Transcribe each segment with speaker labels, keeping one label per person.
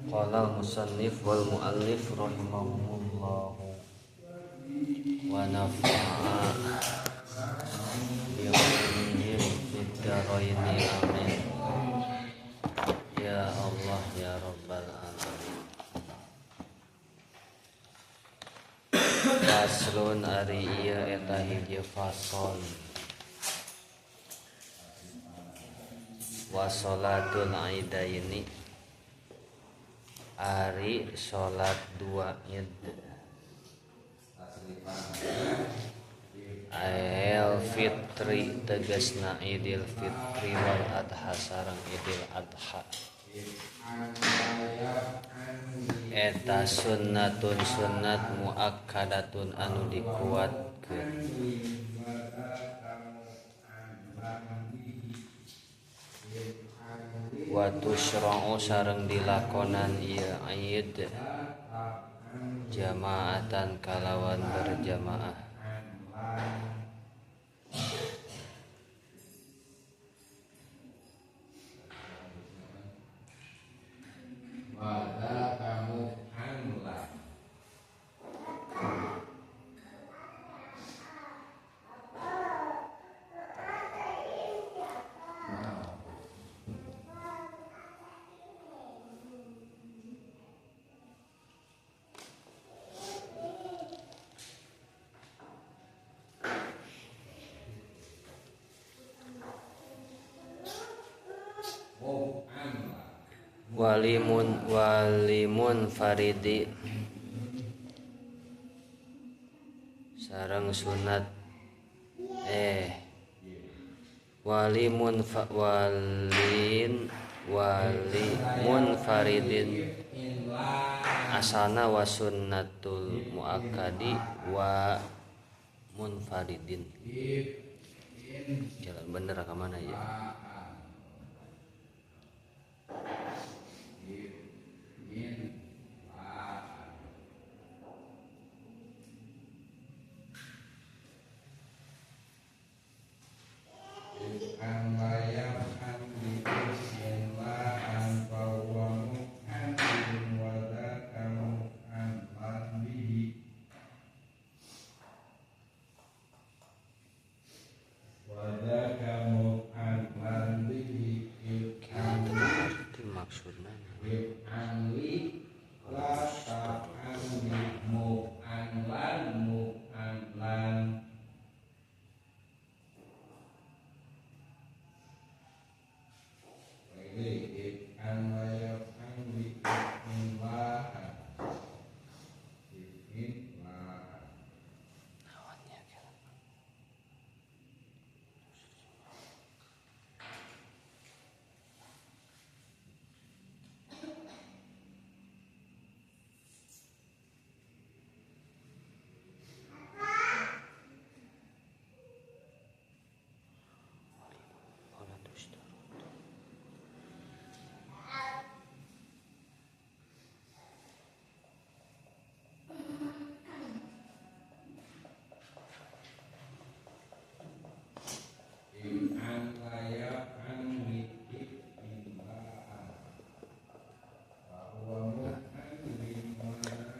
Speaker 1: Qala al-musannif wal muallif rahimahumullahu wa nafa'a bi ilmihim fid dharaini amin. Ya Allah ya Rabbal alamin. Faslun ari ieu eta hiji fasal. Wa sholatul aidaini ari salat dua id. El fitri tegasna Idul Fitri wal Adha sareng Idul Adha. Eta sunnatun sunnat muakkadatun anu dikuatkeun. Wa tusyra'u sareng dilakonan ieu Id jamaatan kalawan berjamaah. Walimun faridi sareng sunat walimun faridin asana wa sunnatul muakkadi wa munfaridin. Jalan bener ka mana ya?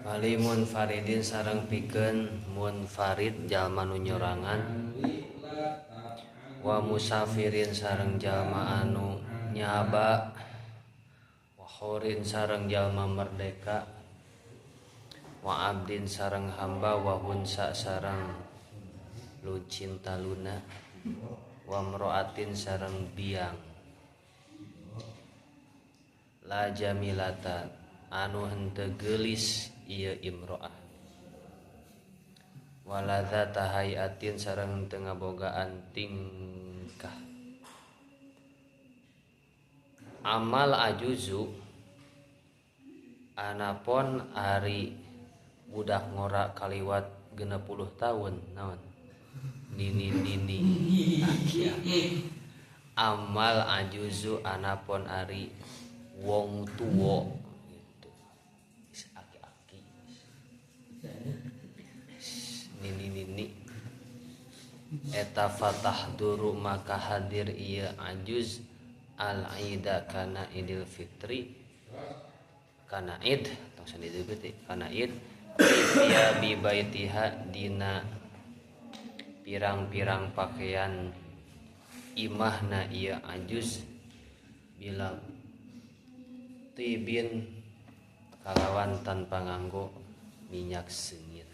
Speaker 1: Walimun faridin sareng pikeun munfarid jalma nu nyorangan wa musafirin sareng jalma anu nyaba wa hurin sareng jalma merdeka wa abdin sareng hamba wa hunsa sareng lucinta luna wa mroatin sareng biang la jamilata anu henteu geulis ieu imro'ah waladzata hayatin sareng teu ngabogaan tingkah. Amal ajuzu anapon ari budak ngora kaliwat 60 tahun naon nini nini amal ajuzu anapon ari wong tuwa gitu aki-aki nini nini eta fatah duru maka hadir ieu ajuz al aida kana Idul Fitri kana id tong sandi deui kana id ya bi baitiha dina pirang-pirang pakaian imahna ieu ajuz bila tibin kalawan tanpa nganggo minyak seungit.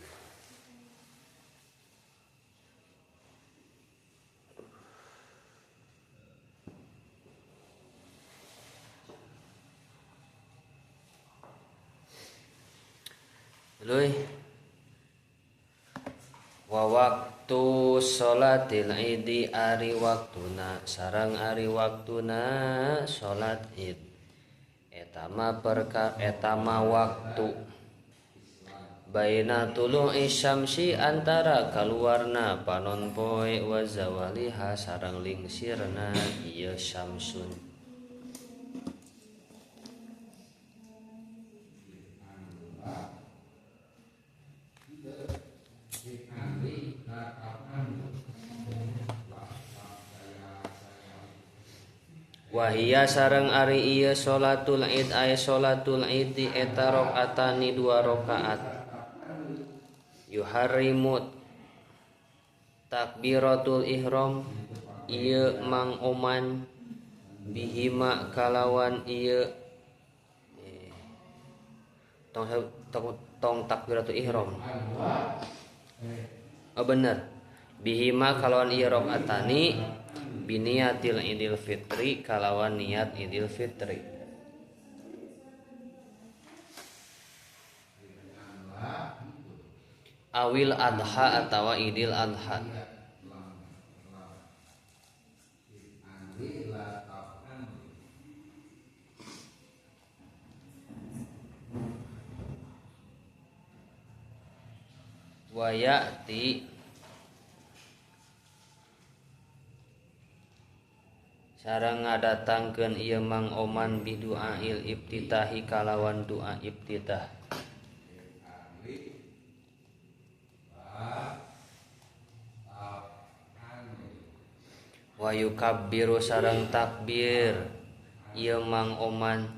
Speaker 1: Luy wa waktu sholatil idi ari waktuna sareng ari waktuna sholat id etama perka etama waktu baina tulu'i syamsi antara kaluarna panon poe wa zawaliha sareng lingsirna ieu syamsun. Wahia sareng ari ieu sholatul id ay sholatul id eta rakaatani dua rakaat yuharrimut takbiratul ihram ieu mang oman bihima kalawan ieu tong takbiratul ihram oh bener bihima kalawan ieu rakaatani biniatil idil fitri kalawan niat idil fitri. Awil adha atawa idil adha. Wayati sareng ngadatangkeun ieu Mang Oman bidu'ail iftitahi kalawan doa iftitah. Wa yukabbiru sareng takbir ieu Mang Oman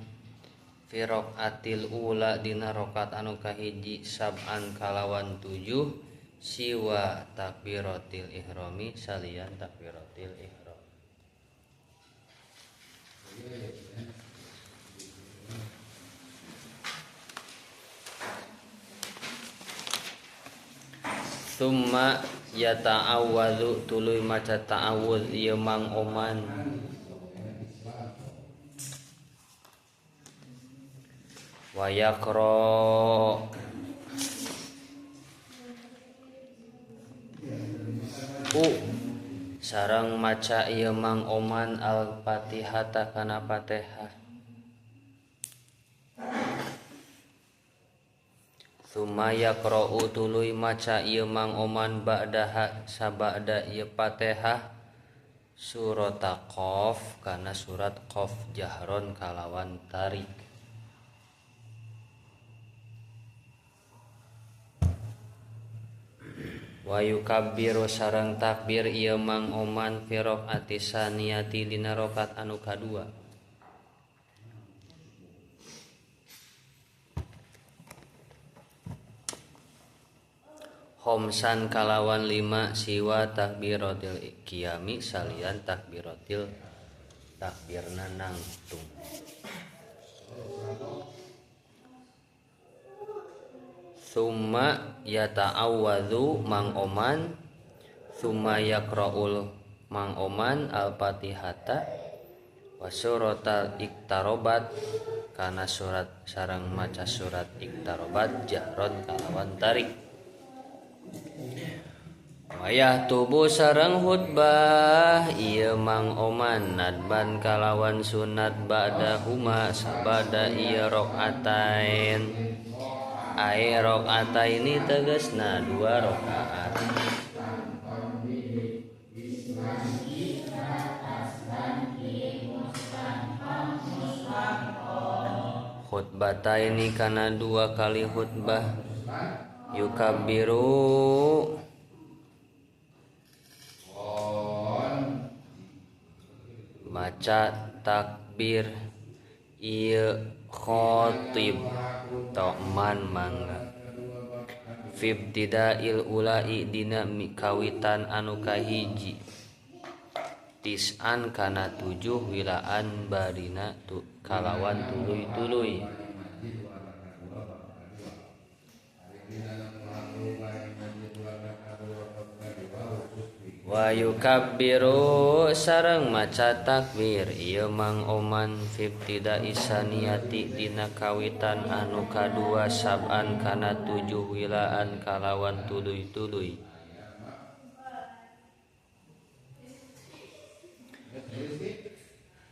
Speaker 1: fi raqatil ula dina rakaat anu kahiji sab'an kalawan 7 siwa takbiratil ihrami salian takbiratil ihram. Summa yata'awwadzu tuluy maca ta'awudz ieu Mang Oman. Wa yaqra u sareng maca ieu Mang Oman al-Fatihah kana Fatihah. Summa yaqra'u tuluy maca ieu Mang Oman ba'daha sabada ieu Fatihah surat Qaf kana surat Qaf jahron kalawan tarik. Wa yukabbiru sareng takbir ieu Mang Oman fi rakaati saniyati dina rakaat anu kadua. Khomsan kalawan 5 siwa takbiratil qiyami salian takbiratil takbirna nangtung. Summa yata'awwadzu Mang Oman summa yaqra'ul Mang Oman al-Fatihata wa suratal iktarobat kana surat sareng maca surat iktarobat jahron kalawan tarik. Wayah tubuh sareng khutbah ieu Mang Oman nadban kalawan sunat ba'dahuma sabada ieu rokaatain. Ae rakaataini tegasna 2 rakaat. Khutbataini kana 2 kali khutbah. Yukabbiru maca takbir ieu khatib toman mangga fibtidail ulai dina kawitan anu kahiji tis'an kana 7 wilaan barina tu kalawan tuluy-tuluy. Wa yukabbiru sareng maca takbir ieu Mang Oman fibtida'i saniyati dina kawitan anu kadua sab'an kana 7 wilaan kalawan tuluy-tuluy.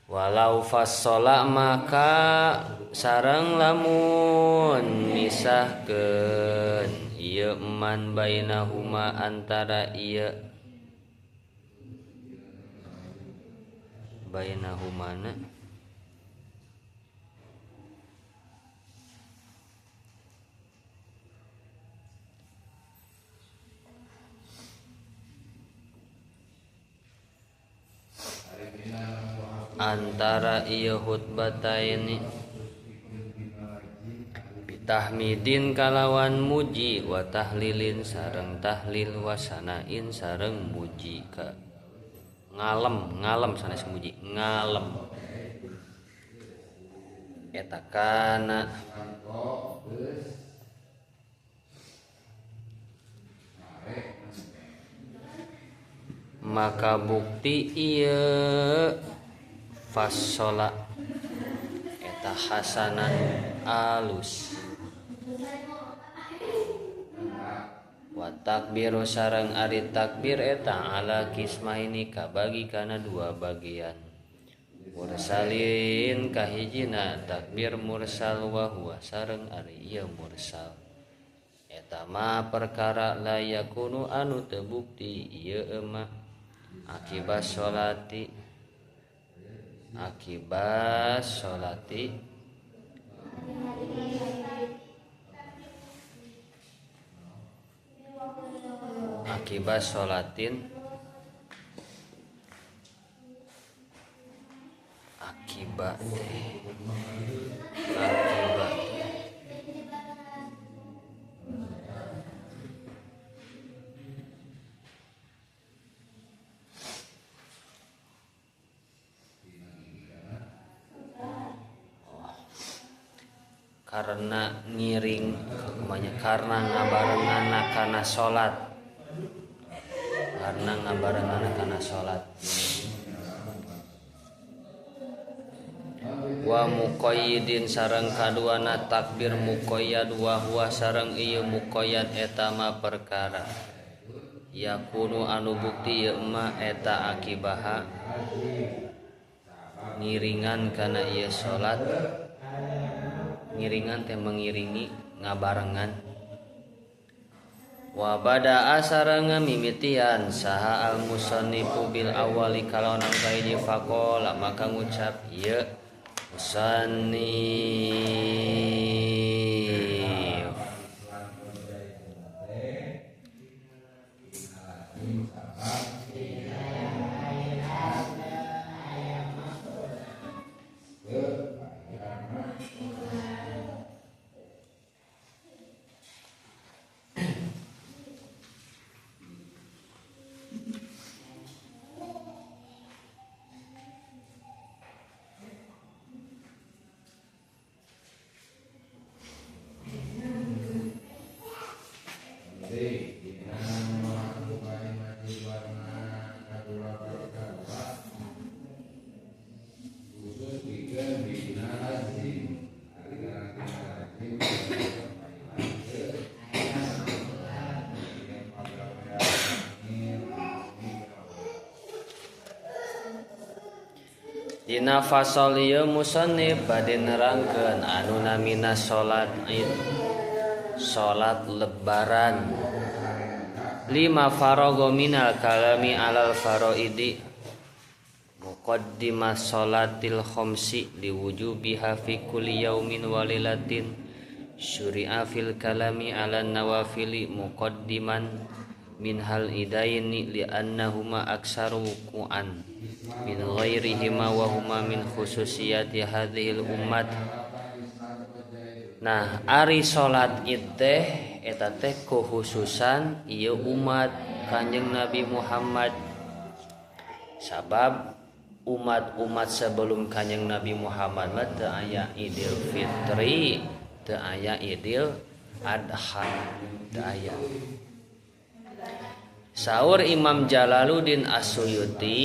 Speaker 1: Walau fassola maka sareng lamun misahkeun ieu man bainahuma antara ieu bainahumana antara ieu khutbataini bitahmidin kalawan muji wa tahlilin sareng tahlil wa sanain sareng muji ka ngalem ngalem sanes muji ngalem eta kana maka bukti ieu fassola eta hasanan alus. Wa takbiru sareng ari takbir eta ala kismaini kabagi kana dua bagian. Mursalin kahijina takbir mursal wa huwa sareng ari ieu mursal eta mah perkara la yakunu anu teu bukti ieu mah akibat sholati akibat sholatin akibat karena ngiring karena ngabarengan kana salat wa muqayyidin sareng kaduana takbir muqayyad wa huwa sareng ieu muqayyad eta ma perkara yakunu anu bukti ieu ma eta akibaha ngiringan kana ieu salat ngiringan teh mengiringi ngabarengan. Wa bada'a sareng mimitian saha al musannifu bil awali kalawan kahiji faqala maka ngucap ieu musannif Dina fasal ieu musannif bade nerangkeun anu namina salat Id, salat lebaran. Lima farago minal kalami alal faraidi muqaddimah salatil khamsi liwujubiha fi kulli yaumin wa lailatin syuri'a fil kalami ala nawafili muqaddiman min hal idaini li'annahuma aksaru wuqu'an. Min ghairihima wa huma min khususiyati hadhil ummat. Nah, ari salat Id teh eta teh khususan ieu umat Kanjeng Nabi Muhammad. Sabab umat-umat sebelum Kanjeng Nabi Muhammad mah teu aya Idul Fitri, teu aya Idul Adha, teu aya. Saur Imam Jalaluddin As-Suyuti,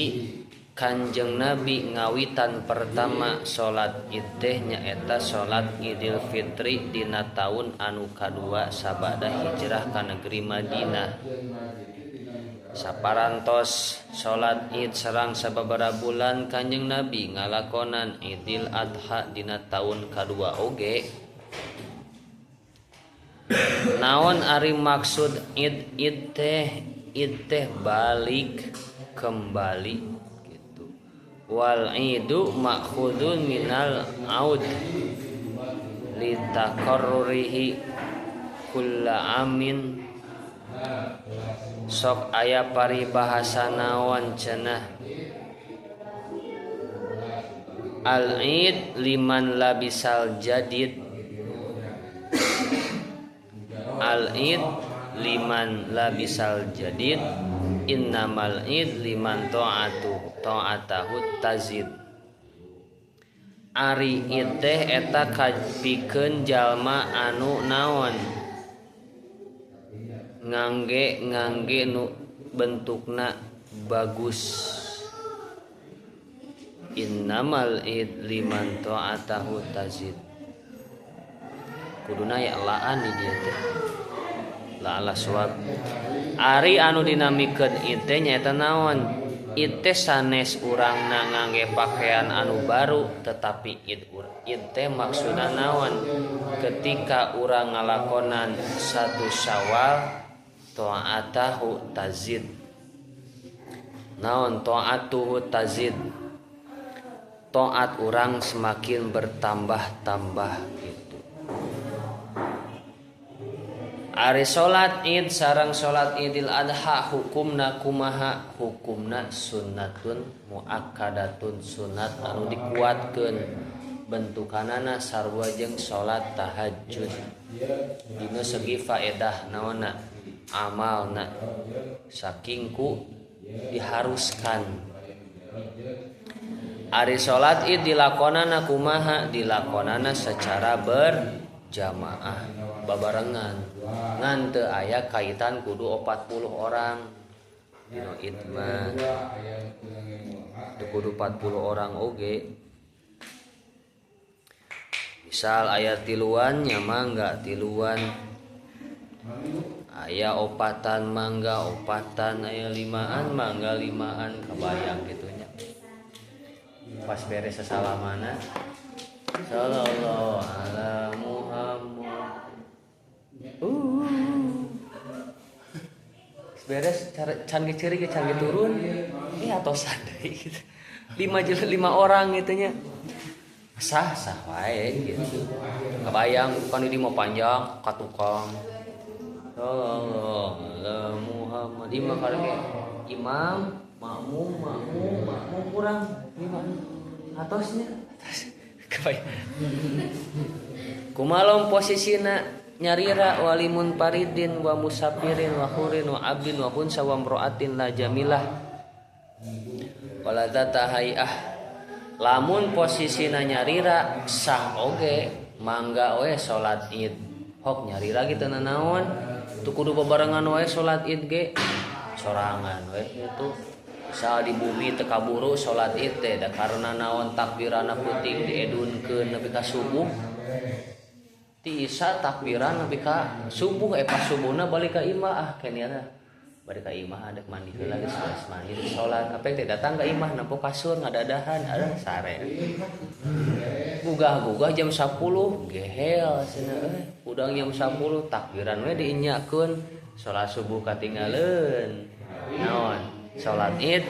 Speaker 1: Kanjeng Nabi ngawitan pertama salat Id teh nyaeta salat Idul Fitri dina taun anu kadua sabada hijrah ka negeri Madinah. Saparantos salat Id serang sababaraha bulan Kanjeng Nabi ngalakonan Idul Adha dina taun kadua oge. Naon ari maksud Id? Id teh, Id teh balik kembali. Wal idu ma'khudun minal aud litakarrurihi kulla amin. Sok aya paribahasa naon cenah al id liman labisal jadid, al id liman labisal jadid, innamal id liman ta'atu ta'atahu tazid. Ari id teh eta kapikeun jalma anu naon ngangge nu bentukna bagus. Innamal id liman ta'atahu tazid. Kuduna ya laan di dieu teh. La ala suwab. Ari anu dinamikeun id teh nyaeta naon? Id teh sanes urangna ngangge pakaian anu baru, tetapi id teh maksudna naon? Ketika urang ngalakonan satu Syawal ta'atahu tazid. Naon ta'atuhu tazid? Taat urang semakin bertambah-tambah gitu. Ari salat Id sareng salat Idul Adha hukumna kumaha? Hukumna sunnatun muakkadatun, sunat anu dikuatkeun. Bentukanana sarua jeung salat tahajud. Dina segi faedah naonna? Amalna saking ku diharuskan. Ari salat Id dilakonana kumaha? Dilakonana secara berjamaah, babarengan. Ngan teu aya kaitan kudu 40 orang. Dina Id mah teu kudu 40 orang oge. Misal aya tiluan nya mangga tiluan, aya opatan mangga opatan, aya limaan mangga limaan, kebayang gitunya. Pas beres sasalamana sallallahu ala Muhammad. Beres can ge ceurik can ge turun, atosan deui gitu. 5 orang gitunya. Sah sah wae gitu. Kebayang kan di mah panjang ka tukang. Sallallahu ala Muhammad. Imam karege imam makmum makmum makmum kurang lima atosnya atos. Kebayang. Kumalom posisina nyarira walimun paridin wa musafirin wa hurin wa abdin wa khunsa wa imra'atin la jamilah wala zata hayah. Lamun posisina nyarira sah oge mangga we salat Id. Hok nyarira gitu nanaon teu kudu bebarengan we salat Id ge sorangan we gitu. Misal di bumi teu kaburu salat Id teh da karena naon takbirana puting diedunkeun nepi ka subuh. Ti isya takbiran nepi ka subuh, pas subuhna balik ka imah, ah keniana balik ka imah adek mandi heula geus beres mandi salat. Apa teh datang ka imah nempo kasur ngadadahan ada sare. Gugah-gugah jam 10 gehel cenah euy. Udang jam 10 takbiran we diinyakeun, salat subuh katinggaleun. Naon? Salat Id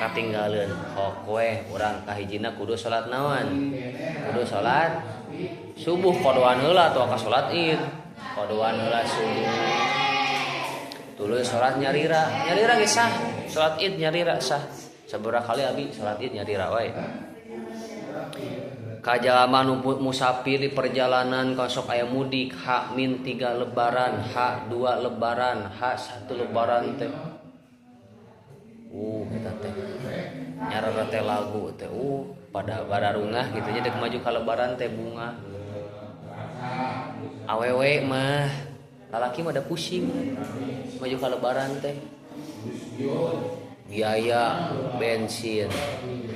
Speaker 1: katinggaleun. Hok we urang kahijina kudu salat naon? Kudu salat subuh kodoan heula atawa ka salat Id. Kodoan heula subuh. Tuluy salat nyarira. Nyarira ge sah. Salat Id nyarira sah. Sabaraha kali abi salat Id nyarira wae. Kajalama nu musafir di perjalanan kosok aya mudik H-3 lebaran, H2 lebaran, H1 lebaran teh. Kita teh nyarara teh lagu teh pada bararungah gitu nya dek maju ka lebaran teh bunga. Awewe mah lalaki mah da pusing maju ka lebaran teh. Biaya bensin,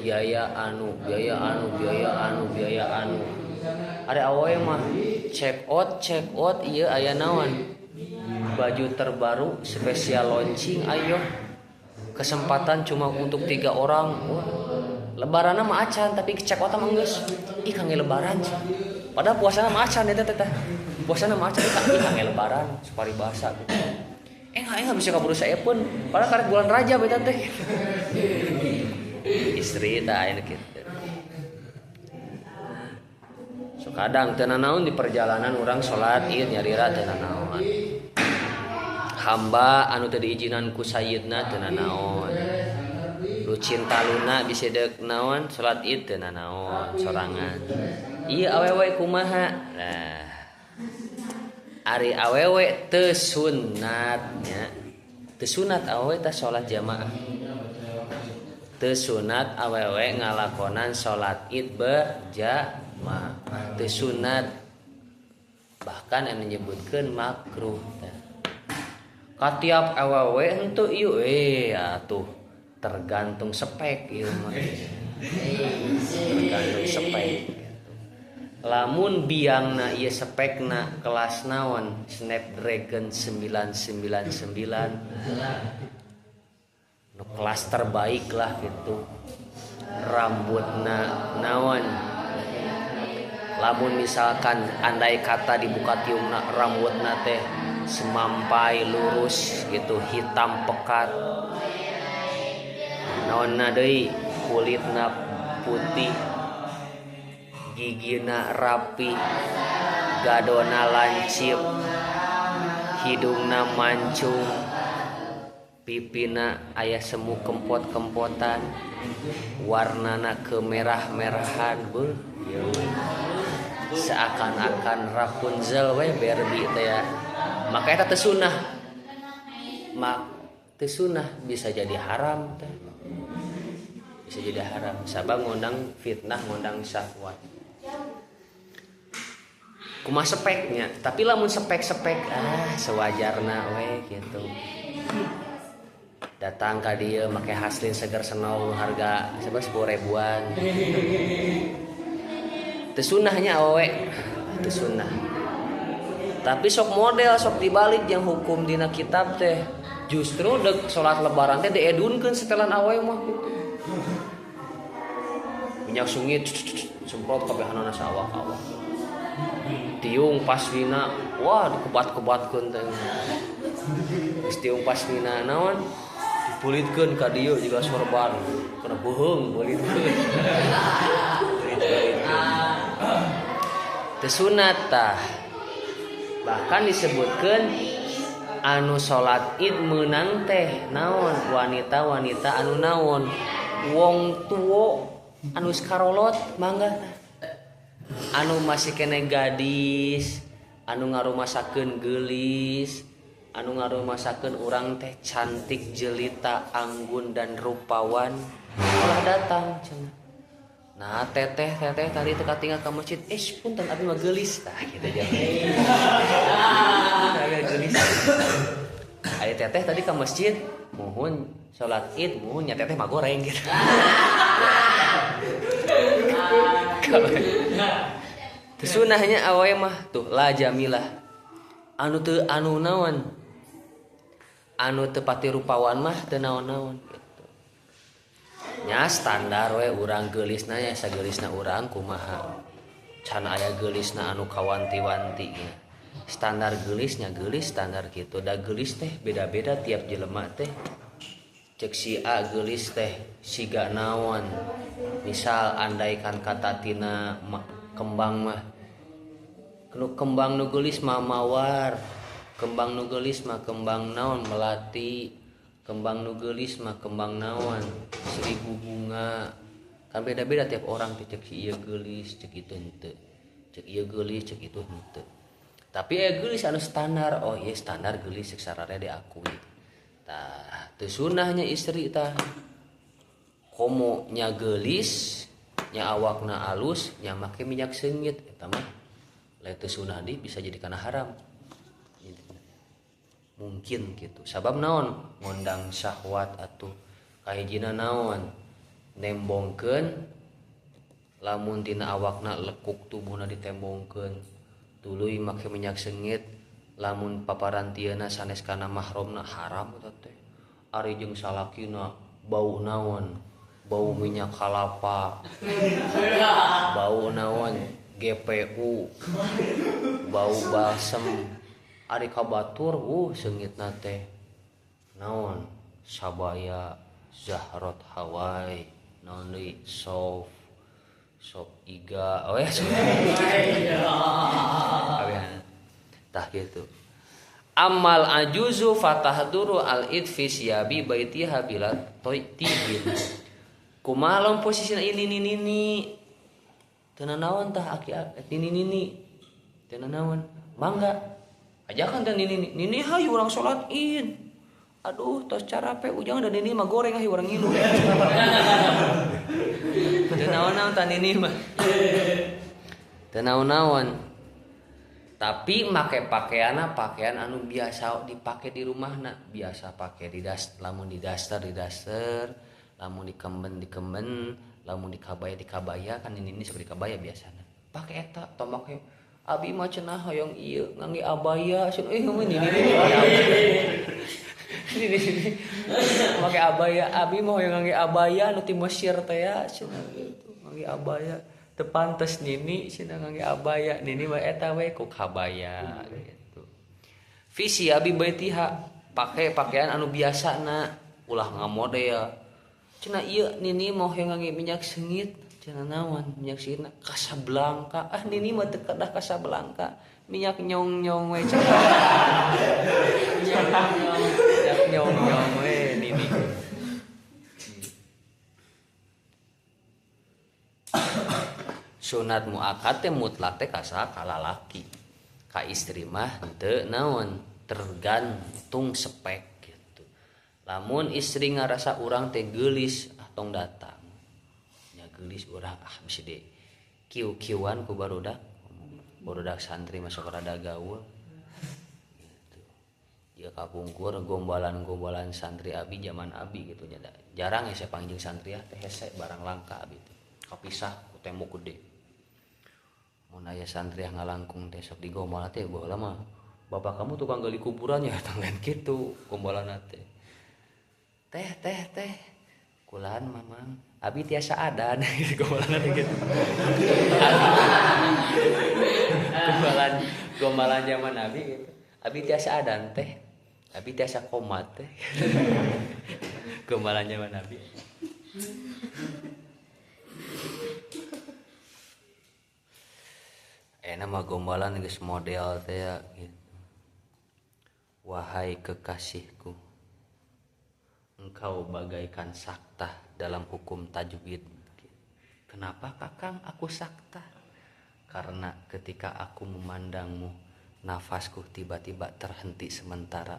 Speaker 1: biaya anu, biaya anu, biaya anu, biaya anu. Ada awewe mah check out ieu aya naon? Baju terbaru spesial launching ayo. Kesempatan cuma untuk 3 orang. Wah, lebaranna mah acan tapi check out mah geus. Ih kangge lebaran. Padahal puasana mah acan eta teh. Puasana mah acan ih kangge lebaran suparibasa gitu. Enggak bisa kaburu saya pun. Padahal karek bulan Rajab eta teh. Istri tah aya kitu. So kadang teu nanaon di perjalanan urang salat Id nyarira teu nanaon. Hamba anu teu diizinan ku sayyidna teu nanaon. Lu cinta luna bisa deuk naon salat Id teu nanaon sorangan. Ieu awewe kumaha? Nah. Ari awewe teu sunat nya. Teu sunat awewe teh salat jamaah. Teu sunat awewe ngalakonan salat Id berjamaah. Teu sunat. Bahkan anu nyebutkeun makruh teh. Katiap awewe henteu ieu atuh tergantung spek ieu mah. Tergantung spek. Lamun biangna ieu spekna kelas naon Snapdragon 999 nu kelas terbaik lah gitu. Rambutna naon. Lamun misalkan andai kata dibuka tiungna rambutna teh semampai lurus gitu hitam pekat. Naonna deui kulitna putih, gigina rapi, gadona lancip, hidungna mancung, pipina aya semu kempot-kempotan, warnana kemerah-merahan, beuh. Seakan-akan Rapunzel we Barbie teh ya. Maka eta teu sunah. Mak teu sunah bisa jadi haram teh. Bisa jadi haram sabab ngundang fitnah, ngundang syahwat. Kumaha speknya, tapi lamun spek-spek sewajarna we gitu. Datang ka dieu make Haslin seger senol harga 10 ribuan. Teu sunahnya awewe, teu sunah. Tapi sok model sok dibalik yang hukum dina kitab teh. Justru dek salat lebaran teh diedunkeun setelan awewe mah gitu. Minyak sungit semprot kabehanana saawak-awak. Tiung pasmina, wah dikebat-kebatkeun teh. Geus tiung pasmina naon? Dipulitkeun ka dieu jiga sorban. Kana beuheung pulitkeun. Pulit-pulitkeun. Teu sunat tah. Bahkan disebutkeun anu salat Id meunang teh naon? Wanita-wanita anu naon? Wong tuo anu sakarolot mangga anu masih kene gadis, anu ngarumasakeun geulis, anu ngarumasakeun urang teh cantik jelita, anggun dan rupawan, ulah datang cenah. Nah, teteh tadi teu katinggal ka masjid, punten abi mah geulis tah kitu aja. Abi geulis. Ari teteh tadi ka masjid, muhun salat Id, muhun nya teteh mah goreng gitu. Teu sunahnya awewe mah tuh la jamilah. Anu teu anu naon? Anu teu pati rupawan mah teu naon-naon gitu. Nya standar we urang geulisna nya sageulisna urang kumaha. Can aya geulisna anu kawanti-wanti nya. Standar geulisnya geulis standar kitu. Da geulis teh beda-beda tiap jelema teh. Cek si A geulis teh siga naon. Misal andaikan kata tina kembang mah nu kembang nu geulis mah mawar, kembang nu geulis mah kembang naon melati, Kembang nu geulis mah kembang naon? 1000 bunga. Kan beda-beda tiap orang teh, cek si ieu geulis, cek itu henteu. Cek ieu geulis, cek itu henteu. Tapi aya geulis anu standar. Oh iya standar geulis cek sararea diakui. Tah, teu sunahnya istri tah. Komo nya geulis, nya awakna alus, nya make minyak seungit eta mah. Lain teu sunah di bisa jadi kana haram. Mungkin gitu. Sabab naon? Ngondang syahwat atuh. Kahijina naon? Nembongkeun lamun tina awakna lekuk tubuhna ditembongkeun. Tuluy make minyak seungit lamun paparantieuna sanes kana mahramna haram eta teh. Ari jeung salakina bau naon? Bau minyak kalapa. Bau naon? GPU. Bau balsem. Ari ka batur seungitna teh naon? Sabaya, Zahrot Hawaii, naon deui? Sof, sop iga, oh ya sop. Tah gitu. Amal ajuzu fatahduru al id fi siyabi baitiha bila tibin. Kumaha lamun posisina ini nini nini? Teu nanaon tah aki nini nini. Teu nanaon. Mangga. Ajakan teh nini nini, nini hayu urang salat Id. Aduh, tos carape ujang da nini mah goreng hayu urang ngilu. Teu naon-naon tah nini mah. Teu naon-naon. Tapi make pakaianna pakaian anu biasa dipake di rumahna, biasa pake di das, lamun di daster di daster, lamun dikemben dikemben, lamun dikabaya dikabaya, kan nini nini sok dikabaya biasana. Pake eta tong make abi mah cenah hoyong ieu ngangge abaya cenah mah nini nini nini nini make abaya abi mah hoyong ngangge abaya nu ti Mesir teh ya cenah gitu ngangge abaya teu pantes nini cenah ngangge abaya nini mah eta we ku kabaya gitu. Visi abi baitiha pake pakaian anu biasana ulah ngamodel cenah ieu nini mah hoyong ngangge minyak seungit cenah naon minyak seungitna Casablanca ah nini mah teu kedah Casablanca minyak nyong-nyong we cenah minyak nyong-nyong we nini. Sunat muakkad teh mutlak teh ka kalalaki ka istri mah teu naon tergantung spek gitu. Lamun istri ngarasa urang teh geulis ah tong datang nya geulis urang ah bisi de kieu-kieuan ku barudak barudak santri masuk rada gaul gitu. Ya kapungkur gombalan-gombalan santri abi zaman abi gitu nya jarang ya saya panggil santri ah teh hese barang langka abi teh kapisah ku tembok gede. Mun aya santri yang ngalangkung teh sok digombal teh baheula mah bapak kamu tukang gali kuburan ya tanggan kitu gombalan teh. Teh teh teh kulan mamang abi tiasa adan gombalan teh gitu. Gombalan gombalan zaman abi gitu. Abi tiasa adan teh. Abi tiasa komat teh. Gombalan zaman abi. Enak mah gombalan geus model teh ya gitu. Wahai kekasihku, engkau bagaikan sakta dalam hukum tajwid. Kenapa kakang aku sakta? Karena ketika aku memandangmu, nafasku tiba-tiba terhenti sementara.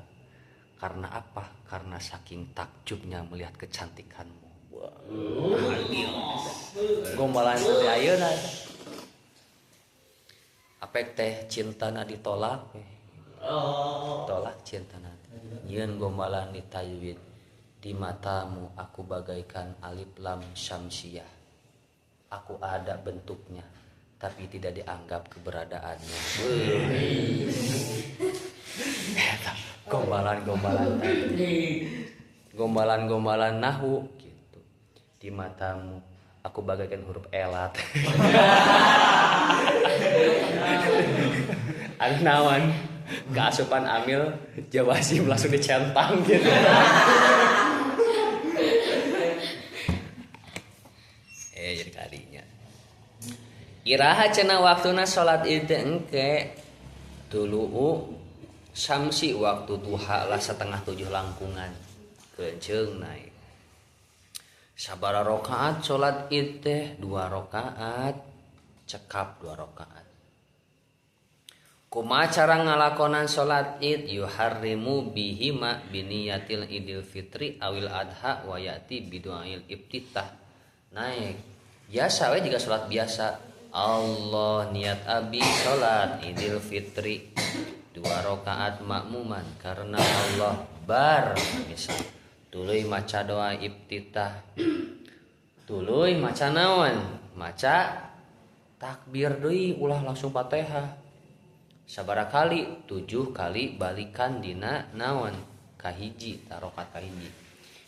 Speaker 1: Karena apa? Karena saking takjubnya melihat kecantikanmu. Wah, gombalan teh ayeuna. Apek teh cintana ditolak. Tolak cintana. Nyieun gombalan di tajwid. Di matamu aku bagaikan alif lam syamsiah. Aku ada bentuknya, tapi tidak dianggap keberadaannya. Gombalan-gombalan tadi. Gombalan-gombalan nahwu gitu. Di matamu aku bagaikan huruf elat. Anu naon keasupan amil jawasim langsung dicentang gitu. Jadi kadinya. Iraha cenah waktuna salat Id engke tulu'u samsi waktu duha lah 6:30 langkungan. Keunceung naik. Sabaraha rakaat salat Id teh? 2 rakaat. Cekap 2 rakaat. Kumaha cara ngalakonan salat Id? Yuharrimu bihima biniyatil Idul Fitri awil Adha wa yati bidu'ail iftitah. Naik. Biasa we jika salat biasa. Allah niat abi salat Idul Fitri 2 rakaat makmuman karena Allah bar misal. Tuluy maca doa iftitah. Tuluy maca naon? Maca takbir deui ulah langsung Fatihah. Sabaraha kali? 7 kali balikan dina naon? Kahiji, tarokat kahiji.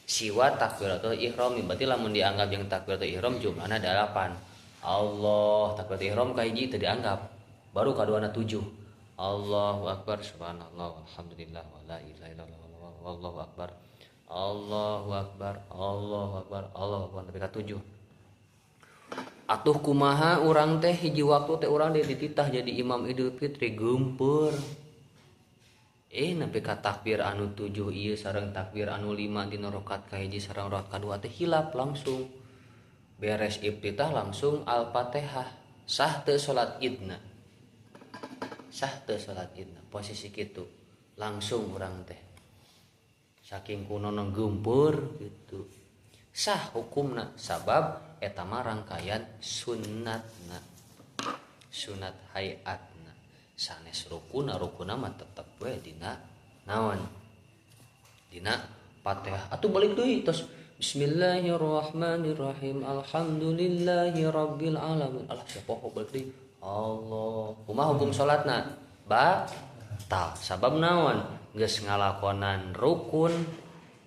Speaker 1: Siwa takbiratul ihram, berarti lamun dianggap jeung takbiratul ihram jumlahna 8. Allah takbiratul ihram kahiji teu dianggap. Baru kaduana 7. Allahu akbar subhanallah walhamdulillah wala ilaha illallah wallahu akbar. Allahu akbar, Allahu akbar, Allahu akbar nepi ka 7. Atuh kumaha urang teh hiji waktu teh urang dititah jadi imam Idul Fitri geumpeur. Nepi ka takbir anu 7 ieu sareng takbir anu 5 dina rakaat kahiji sareng rakaat kadua teh hilap langsung. Beres iftitah langsung Al-Fatihah. Sah teu salat Idna. Sah teu salat Idna posisi kitu langsung urang teh. Saking kunono geumpeur gitu. Sah hukumna sabab eta mah rangkaian sunnatna. Sunat hayatna. Sanes rukuna, rukuna mah tetep we dina naon? Dina Fatihah. Atuh balik deui tos bismillahirrahmanirrahim. Alhamdulillahi rabbil alamin. Alah siapa balik deui? Allah. Kumaha hukum salatna? Batal. Sabab naon? Geus ngalakonan rukun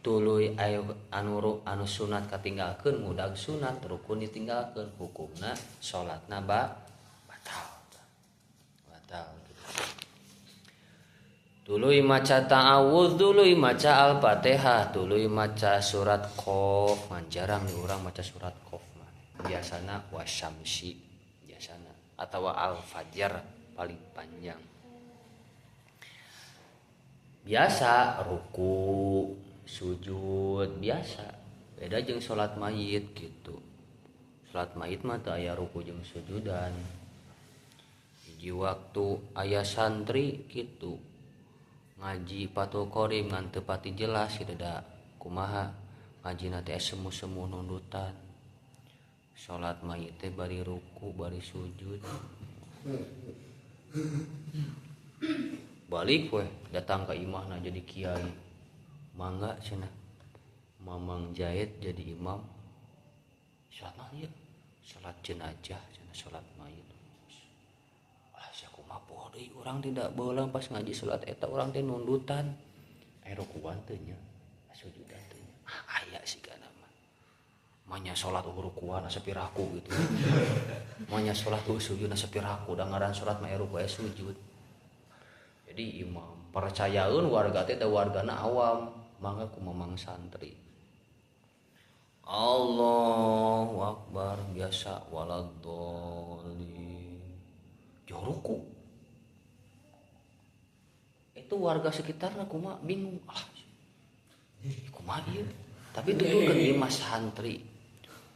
Speaker 1: tuluy ayo anu sunat katinggalkeun ngudag sunat rukun ditinggalkeun hukumna salatna batal. Batal. Tuluy maca ta'awudz, tuluy maca Al-Fatihah, tuluy maca surat Qaf. Man jarang nih urang maca surat Qaf mah. Biasana wasyamsi biasana atawa Al-Fajr paling panjang. Biasa ruku, sujud biasa. Beda jeung salat mayit gitu. Salat mayit mah teu aya ruku jeung sujudan. Hiji waktu aya santri gitu. Ngaji Fathul Qorib ngan teu pati jelas gitu da kumaha ngajina teh semu-semu nundutan. Salat mayit teh bari ruku, bari sujud. Balik weh datang ke imahna jadi kiai. Mangga cenah. Mamang Jahit jadi imam. Salat mayit, salat jenazah, cenah salat mayit. Ah sia kumaha poho deui urang tidak beulang pas ngaji salat eta urang teh nundutan. Aya rukuan teh nya, sujudan teh nya. Ah aya sigana mah. Manya salat rukuan asa piraku gitu. Manya salat sujud asa piraku da ngaran salat mah ruku aya sujud. Jadi imam percayaeun warga teh da wargana awam, mangga ku mamang santri. Allahu akbar biasa waladhdallin. Jauh ruku. Itu warga sekitarna kumaha bingung. Ah. Kumaha ieu? Tapi tuturkeun ieu mah santri.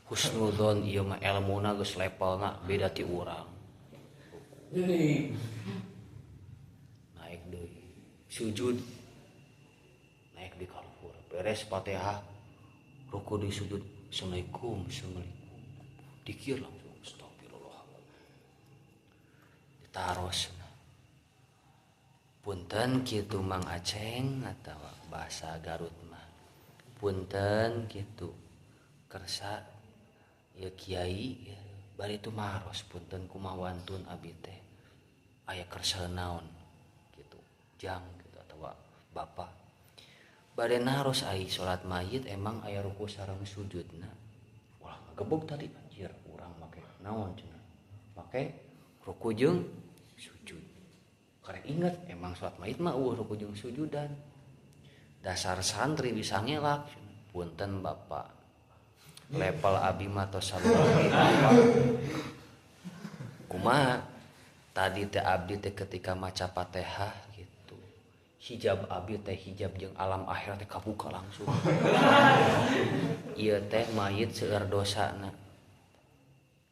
Speaker 1: Husnudzon ieu mah elmuna geus levelna beda ti urang. Naik deui. Sujud. Naik di kaluhur. Beres Fatihah. Ruku di sujud. Assalamualaikum, assalamualaikum. Dikir langsung astagfirullah. Ditaros. Punten kitu Mang Aceng atawa bahasa Garut mah. Punten kitu. Kersa ya kiai ya. Bari itu maros punten kumaha wantun abi teh. Aya kersa naon gitu. Jang gitu atawa bapak. Bade naros ai salat mayit emang aya ruku sareng sujudna. Wah ngagebog tadi anjir urang make naon cenah. Make ruku jeung sujud. Karek inget emang salat mayit mah eueuh ruku jeung sujudan. Dasar santri bisa ngelak cenah. Punten bapak. Level abi mah tos saluang apa. Kumaha? Tadi teh abdi teh ketika maca Fatihah gitu. Hijab abi teh hijab jeung alam akhirat teh kabuka langsung. Ieu teh mayit seueur dosana.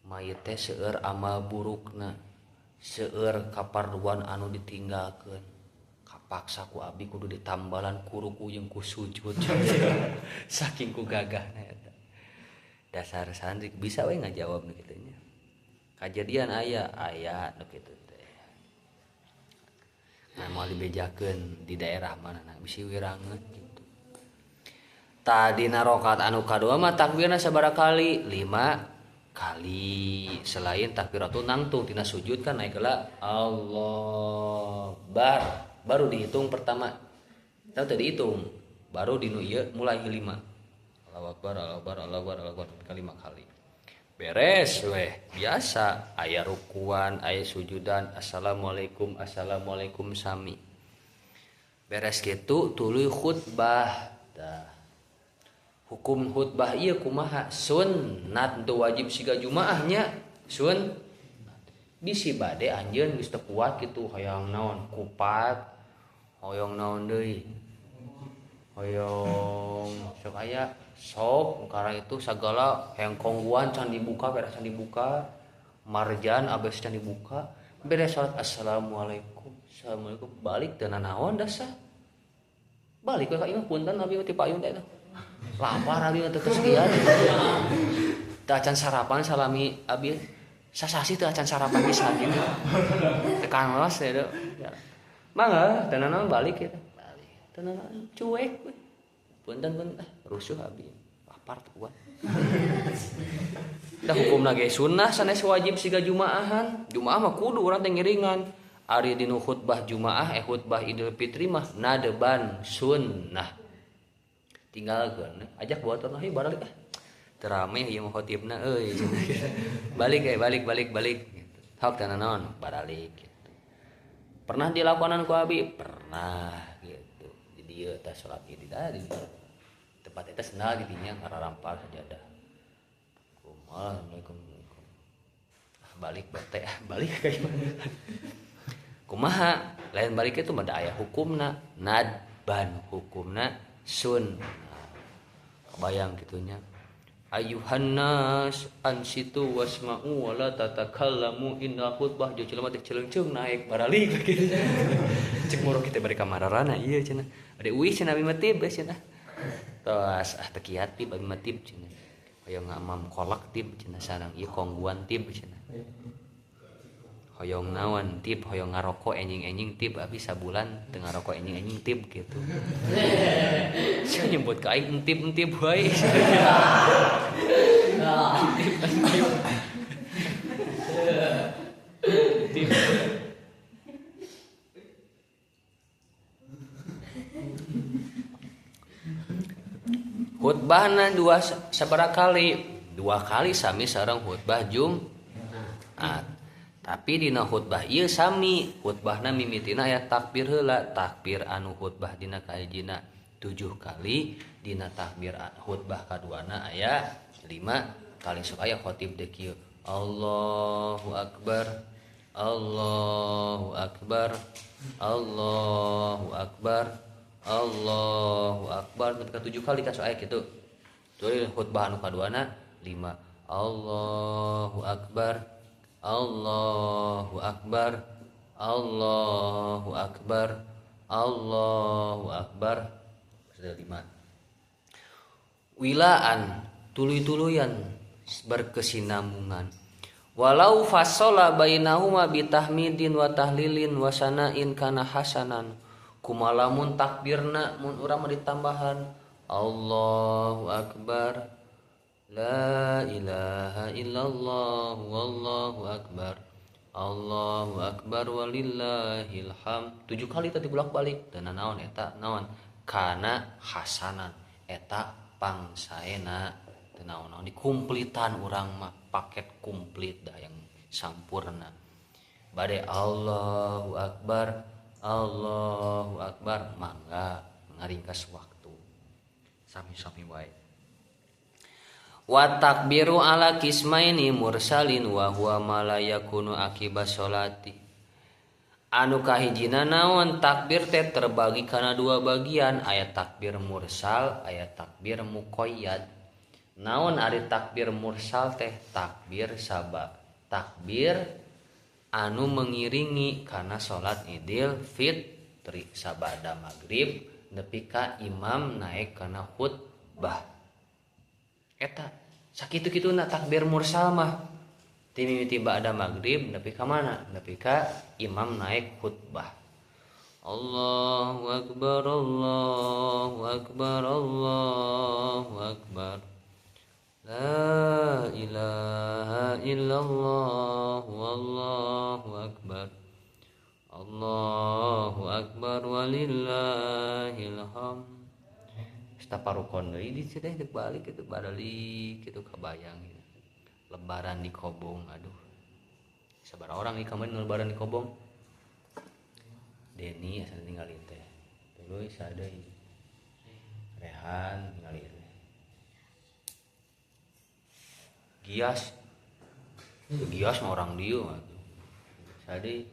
Speaker 1: Mayit teh seueur amal burukna. Seueur kaparduan anu ditinggalkeun. Kapaksa ku abi kudu ditambalan ku ruku jeung ku sujud. Saking ku gagahna eta. Dasar santri bisa we ngajawab nu kitu nya. Kajadian aya aya nu kitu teh. Nah, mau dibejakeun di daerah mana nah bisi wirangeun gitu. Tadi rokaat anu kadua mah takbirna sabaraha kali? 5 kali. Selain takbiratul nangtung tina sujud kan naik heula Allah bar baru dihitung pertama. Tahu tadi dihitung baru dinu ieu mulai 5. Allahu akbar Allahu akbar Allahu akbar Allahu akbar kali 5 kali. Beres weh biasa aya rukuan aya sujudan assalamualaikum assalamualaikum sami beres kitu tuluy khutbah. Tah hukum khutbah ieu kumaha? Sunnat teu wajib siga jumaah nya sun bisi bade anjeun geus teu kuat kitu hoyong naon kupat hoyong naon deui hoyong sok aya sok karena itu segala yang kongguan can dibuka beres can dibuka marjan abes can dibuka beres salat assalamualaikum assalamualaikum balik teu nanaon dasah balik we ka imah punten abi mah ti payun teh lapar abi mah teu kesekian teu acan sarapan salami abi sasasi teu acan sarapan pisan gitu teu kangos teh mangga teu nanaon balik kitu balik teu nanaon cuek we punten punten rusuh abi lapar tuh kuat. Dah hukumna ge sunnah sanes wajib siga jumaahan. Jumaah mah kudu urang teh ngiringan. Ari dinu khutbah jumaah khutbah Idul Fitri mah nadeban sunnah. Tinggalkeun ajak batur nah balik ah. Teu rame ieu mah khotibna euy. Balik balik balik balik gitu. Hok teh naon baralik gitu. Pernah dilakonan ku abi? Pernah gitu. Di dieu teh salat Id di tempat eta sendal di dinya ngarampal sajadah. Kumaha assalamualaikum. Ah balik bete ah balik kayak gimana. Kumaha lain balik itu mah aya hukumna nadban hukumna sun. Nah, kebayang kitunya. Ayuhan nas ansitu wasma'u wala tatakallamu inna khutbah jeung jelema teh celeungceung naik baralik kitu. Cek moro kita bari ka mararana ieu cenah. Ade uih cenah abi mah tib cenah. Tos ah teu kiat tib abi mah tib cenah. Hoyong ngamam kolak tib cenah sareng ieu kongguan tib cenah. Hoyong naon tib hoyong ngaroko enjing-enjing tib abi sabulan teu ngaroko enjing-enjing tib kitu. Sia nyebut ka aing entip-entip wae. Entip-entip. Entip. Khutbahna dua sabaraha kali? 2 kali sami sareng khutbah Jumat. Tapi dina khutbah ieu sami, khutbahna mimitina aya takbir heula, takbir anu khutbah dina kahijina 7 kali, dina takbir khutbah kaduana aya 5 kali. Sok aya khotib deui kieu. Allahu akbar. Allahu akbar. Allahu akbar. Allahu akbar nepi ka 7 kali kan sok aya kitu. Tuluy khutbah anu kaduana 5. Allahu akbar. Allahu akbar. Allahu akbar. Allahu akbar. Sudah 5. Wilaan tuluy-tuluyan berkesinambungan. Walau fasala bainahuma bitahmidin wa tahlilin wa sana'in kana hasanan. Kumalamun takbirna mun urang mah ditambahan Allahu akbar la ilaha illallah wallahu akbar Allahu akbar walillahil hamd. 7 kali tadi bolak-balik teu naon eta naon kana hasanan eta pangsaena teu naon-naon dikumplitan urang mah paket komplit dah yang sampurna. Bade Allahu akbar Allahu akbar mangga ngaringkas waktu sami-sami wae. Wa takbiru ala kismaini mursalin wa huwa ma la yakunu akibat sholati. Anu kahijina naon takbir teh terbagi kana dua bagian, aya takbir mursal, aya takbir muqayyad. Naon ari takbir mursal teh? Takbir sabab, takbir anu mengiringi kana salat Idul Fitri sabada maghrib nepi ka imam naik kana khutbah. Eta sakitu-kituna takbir mursal mah. Timimiti ba'da maghrib nepi ka mana? Nepi ka imam naik khutbah. Allahu akbar, Allahu akbar, Allahu akbar. La ilaha illallah wallahu akbar. Allahu akbar walillahil hamd. Taparukon deui di teh balik kitu balik kitu kabayang gitu. Lebaran di Kobong, aduh. Sabaraha orang nih kemarin lebaran di Kobong? Deni asa ninggalin teh. Tuluy sadeui. Rehan ninggalin. Gias. Gias mah orang dieu atuh. Sadeui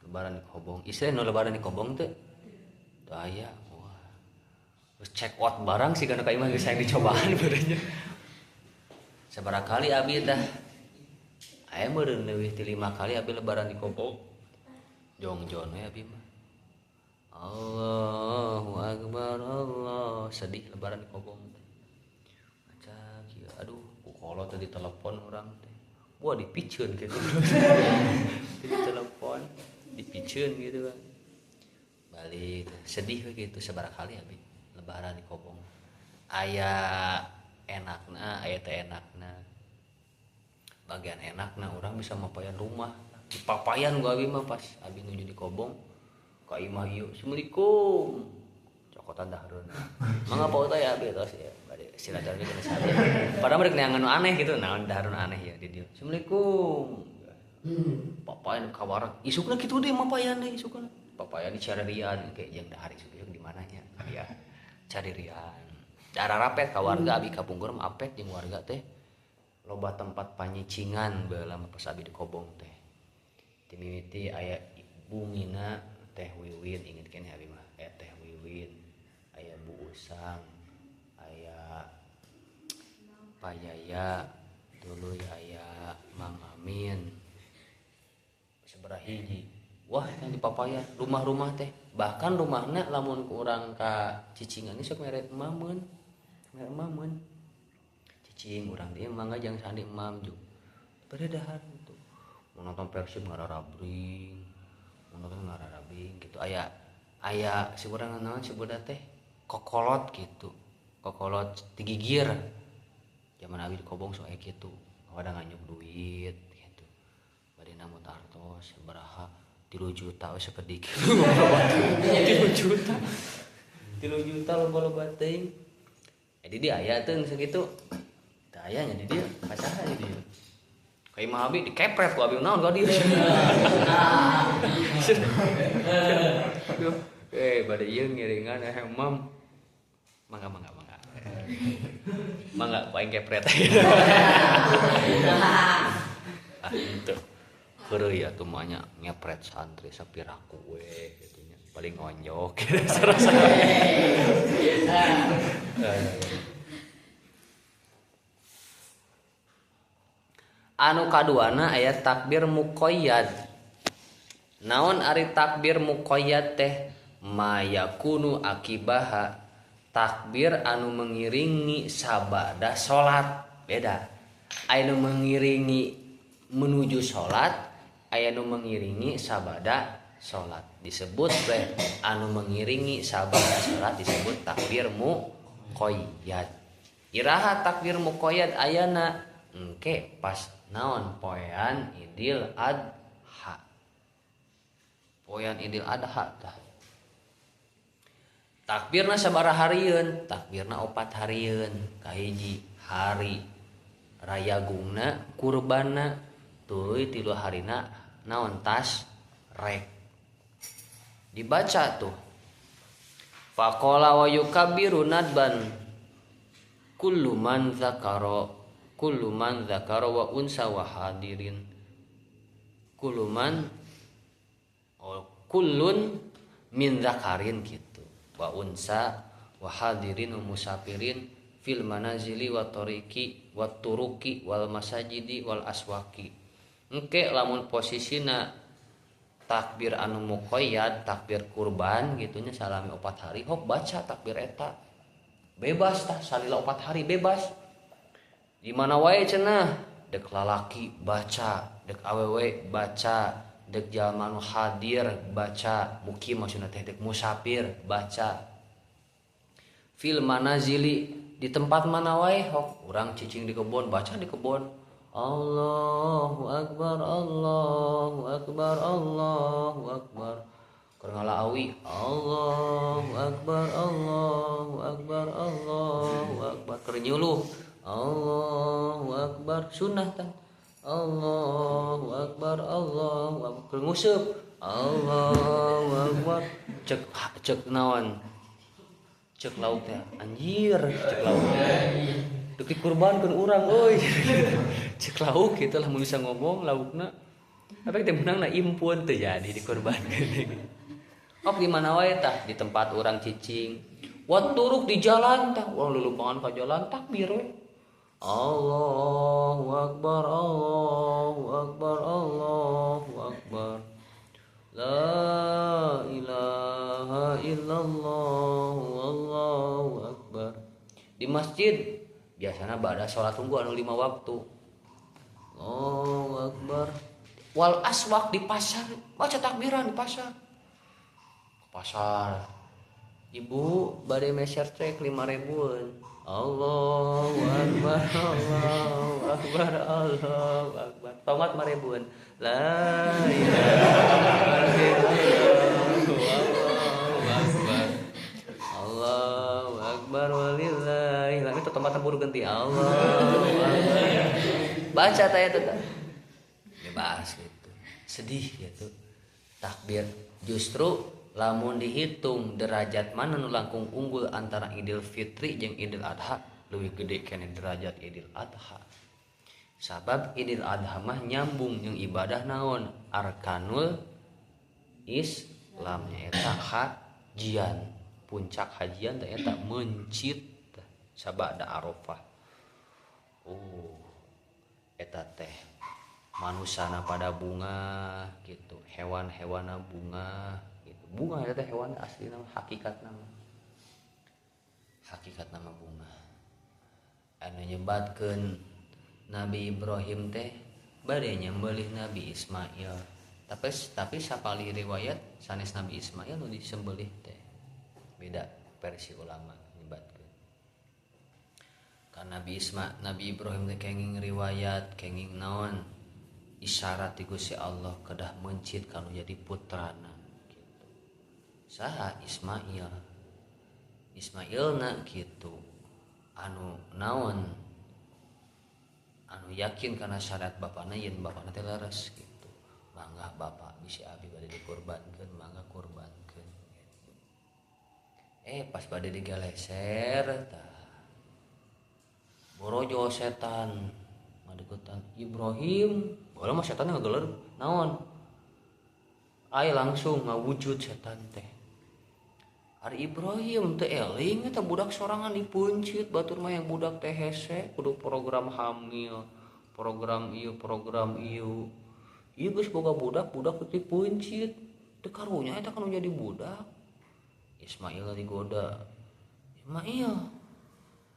Speaker 1: lebaran di Kobong. Istri nu lebaran di Kobong teh? Teu aya. Wah. Terus check out barang sih kana ka imah geus hayang dicobaan beureunya. Sabaraha kali abi tah? Aya meureun leuwih ti 5 kali abi lebaran di Kobong. Jongjon we abi mah. Allahu akbar Allah. Sedih lebaran di Kobong teh. Maca kieu aduh ku kolot teh ditelepon urang teh. Wah dipiceun kitu. Ditelepon dipiceun gitu kan. Balik sedih we kitu sabaraha kali abi lebaran di Kobong. Aya enakna, aya teh enakna. Bagian enakna urang bisa mapayan rumah. Dipapayan gua abi mah pas abi nuju di Kobong. Ka imah ieu, Assalamualaikum. Cokotan dahareun. Mangga Pak Uta ya abi tos ya. Bade silaturahmi kana saha. Padahal mereka neangan nu aneh gitu, naon dahareun aneh ya di dieu. Assalamualaikum. Papayan kawarak. Isukna kitu deui mapayan deui isukna. Papayan di caririan kayak jeung dahar isuk-isuk di mananya. Ya, caririan. Darah rapet ka warga abi kapungkur mah apet jeung warga teh. Loba tempat panyicingan baheula mah pas abi di Kobong teh. Timimiti aya bungina teh Wiwin inget keneh abi mah aya teh Wiwin, aya Bu Usang, aya Payaya, tuluy aya Mang Amin. Sabaraha hiji. Wah, yang di papaya rumah-rumah teh. Bahkan rumahna lamun ku urang ka cicingan sok mere emameun. Mere emameun. Cicing urang dieu mangga jang sandi emam juk. Bade dahar gitu. Mau nonton Persib ngararabring. Mau nonton ngararabring gitu. Aya aya si urang naon sebutna teh kokolot gitu. Kokolot digigir. Zaman abi di Kobong sok aya kitu. Kadang nganyuk duit gitu. Bade nambut artos sabaraha 3 juta we sakedik. 3 juta. 3 juta loba-loba teuing. Jadi dia aya teu sakitu. Teu aya nya di dieu, kasaha di dieu. Ka imah abi dikepret ku abi naon ka dieu. Aduh, bade ieu ngiringan emam. Mangga mangga mangga. Mangga ku aing kepret. Ah henteu. Heureuy atuh mah nya ngepret santri sapiraku we kitu nya. Paling ngonjok gitu serasa. Anu kaduana aya takbir muqayyad. Naon ari takbir muqayyad teh? Mayakunu akibaha, takbir anu mengiringi sabada salat. Beda. Aya nu mengiringi menuju salat, aya nu mengiringi sabada salat. Disebut teh anu mengiringi sabada salat disebut takbir muqayyad. Iraha takbir muqayyad ayana? Engke pas naon poean Idul Adha. Poean Idul Adha tah. Takbirna sabaraha harieun? Takbirna 4 harieun. Kahiji hari raya gungna kurbanna, tuluy 3 harina naon tas rek. Dibaca tuh. Faqala wa yukabbiru nadban kullu man zakara, kullu man zakara wa unsa wa hadirin. Kullu man, oh Kullun min zakarin gitu wa unsa wa hadirin wa musafirin fil manazili wa tariqi wa turuki wal masajidi wal aswaqi. Engke lamun posisina takbir anu muqayyad takbir kurban gitunya salami 4 hari hok baca takbir eta bebas tah salila 4 hari bebas di mana wae cenah dek lalaki baca dek awewe baca dek jalma nu hadir baca mukim maksudna teh dek musafir baca fil manazili di tempat mana wae hok urang cicing di kebon baca di kebon Allahu akbar Allahu akbar Allahu akbar keur ngala awi Allahu akbar Allahu akbar Allahu akbar keur nyuluh Allahu akbar sunnah tah Allahu akbar Allahu akbar keur nguseup Allahu akbar cek cek naon cek lauk teh anjir cek lauk teh dek dikurbankeun urang euy cek lauk kitu lah mun bisa ngomong laukna tapi teh meunangna impun teu jadi dikurbankeun. Ok di mana wae tah di tempat urang cicing wa turuk di jalan tah urang lulumpangan ka jalan takbir we Allahu akbar Allahu akbar Allahu akbar la ilaha illallah wallahu akbar. Di masjid biasana ba'da salat tunggu anu 5 waktu Allahu akbar. Wal aswaq di pasar baca takbiran di pasar. Pasar ibu bade meser cek 5.000-an Allahu akbar Allahu akbar Allahu akbar tomat 5.000-an la ilaha illallah Allahu akbar Allahu akbar walillahi itu tomat buru ganti Allahu akbar baca teh eta bebas gitu sedih gitu takbir justru lamun dihitung derajat mana nu langkung unggul antara Idul Fitri jeung Idul Adha leuwih gede keneh derajat Idul Adha sabab Idul Adha mah nyambung jeung ibadah naon arkanul Islam nyaeta hajian puncak hajian teh eta mencit sabada Arafah. Oh eta teh manusana pada bunga gitu hewan-hewana bunga bunga eta teh hewan asli nama hakikat nama bunga anu nyebatkeun Nabi Ibrahim teh bade nyembelih Nabi Ismail tapi sapali riwayat sanes Nabi Ismail nu disembelih teh beda versi ulama nyebatkeun kan Nabi Ibrahim teh kenging riwayat kenging naon isyarat ti Gusti Allah kedah mencit kanu jadi putrana saha Ismail Ismailna gitu anu naon anu yakin karena syarat bapana yen bapana teh leres gitu mangga bapak bisi abi bade dikurbankeun mangga kurbankeun gitu. Pas bade digeleser tah borojo setan ngadeukeutan Ibrahim baheula mah setan ngageler naon ai langsung ngawujud setan teh Ari Ibrahim teh eling eta budak sorangan dipeuncit batur mah yang budak teh hese kudu program hamil, program ieu. Ieu geus boga budak, budak teh dipeuncit. Teu karunya eta kan jadi budak. Ismail digoda. Ismail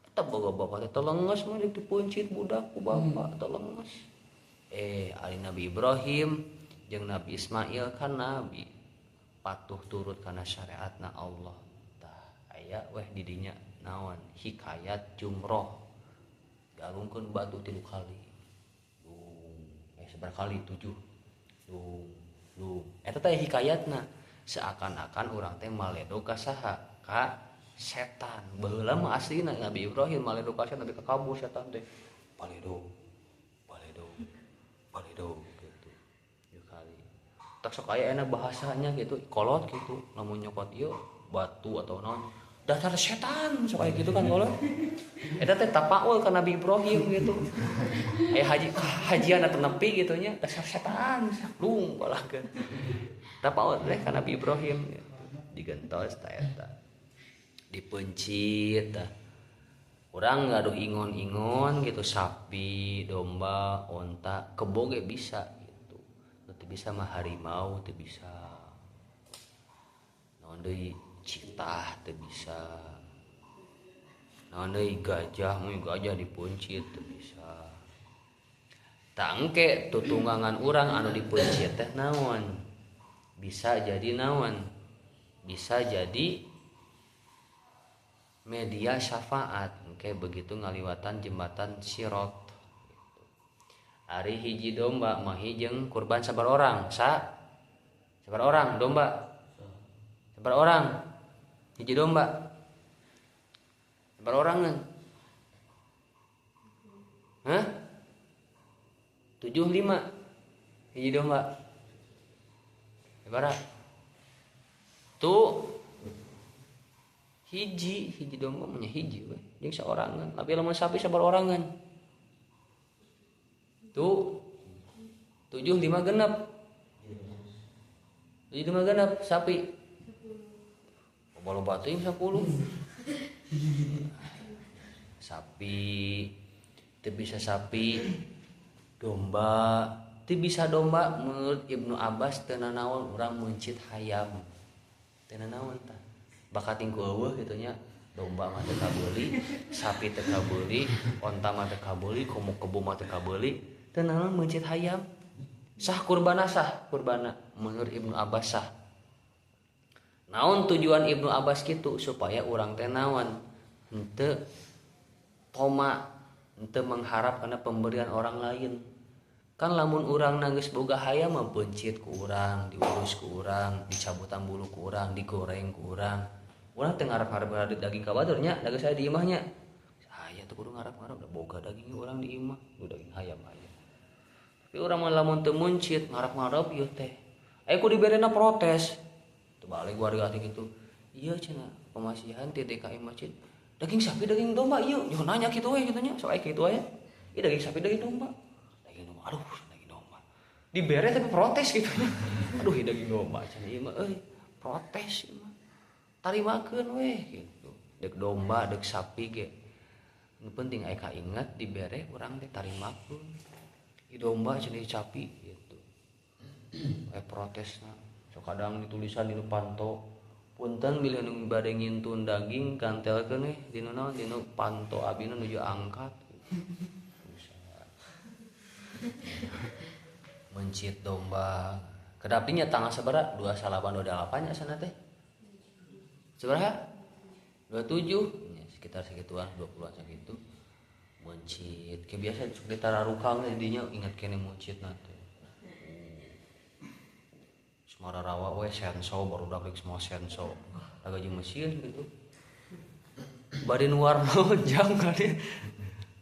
Speaker 1: eta boga bapak teh telenges mah dipeuncit budak ku bapak telenges. Ari Nabi Ibrahim jeung Nabi Ismail kan nabi. Patuh turut karena syariatna Allah tah aya weh didinya naon hikayat jumroh galungkeun batu 3 kali lung sebar kali 7 lung lung eta teh hikayatna seakan-akan urang teh maledo ka saha ka setan baheula mah aslina Nabi Ibrahim maledo ka setan ka kabur setan teh baledo baledo baledo gitu ieu kali tak sok aya enak bahasanya gitu kolot gitu lamun nyokot ieu batu atau naon dasar setan sok aya gitu kan kolot eta teh tapaul ka Nabi Ibrahim gitu aya haji hajian atau nepi gitu nya dasar setan lung balahkeun Eta paur teh ka Nabi Ibrahim gitu. Digentos ta eta. Dipencit tah. Urang gaduh ingon-ingon gitu sapi, domba, onta, kebo ge bisa gitu. Nu teu bisa mah harimau teu bisa. Naon deui citah teu bisa. Naon deui gajah, mun gajah dipencit teu bisa. Tangke tutunggangan urang anu dipencit teh naon? Bisa jadi naon? Bisa jadi media syafaat. Oke, begitu ngaliwatan jembatan Sirot. Ari hiji domba mahi jeung kurban sabar orang, sa? Sabar orang domba. Sabar orang. Hiji domba. Sabar orangan. Hah? 75 hiji domba. Sabaraha? Tuh hiji hiji domba mah hiji we jeung saorangan tapi lamun sapi sabar orangan tuh 75 genep 75 genep sapi loba-loba teuing 10 sapi teu bisa sapi domba teu bisa domba menurut Ibnu Abbas teu nanaon urang meuncit hayam teu nanaon tah bakat tingku eueuh kitu nya domba mah teu kabeuli sapi teu kabeuli onta mah teu kabeuli komo kebo mah teu kabeuli teu nanaon meuncit hayam sah kurbana menurut Ibnu Abbas sah naon tujuan Ibnu Abbas kitu supaya urang teh naon henteu toma henteu mengharap kana pemberian orang lain kan lamun urang geus boga hayam mah peuncit ku urang diurus ku urang dicabutan bulu ku urang digoreng ku urang urang teu ngarep-ngarep daging ka batur nya daging saya di imah nya aya teu kudu ngarep-ngarep da boga daging urang di imah nu daging hayam aya tapi urang mah lamun teu meuncit ngarep-ngarep ieu teh aya ku diberena protes teu balik warga teh kitu ieu cenah pemasihan ti DKI masjid daging sapi daging domba ieu nyoh nanya kitu we kitu nya sok aya kitu aya ieu daging sapi daging domba aduh daging domba dibere tapi protes gitu nya aduh ieu daging domba cenah ieu mah euy protes ieu mah tarimakeun weh gitu deuk domba deuk sapi ge nu penting aya kainget dibere urang teh tarimakeun ieu domba cenah ieu sapi gitu aya protesna sok kadang ditulisan dinu panto punten bilih nu bade ngintun daging kantelkeun weh dinu naon dinu panto abina nuju angkat mencit domba kedapinya tanggal sabaraha 29 28 nya sana teh sabaraha 27 ya, sekitar segituan 20-an sakitu mencit kayak biasa sekitar rarukang jadinya ingat kene mencit na teh semara rawa we senso baru dak semua senso laga jeung mesin gitu bade nu warna jang kali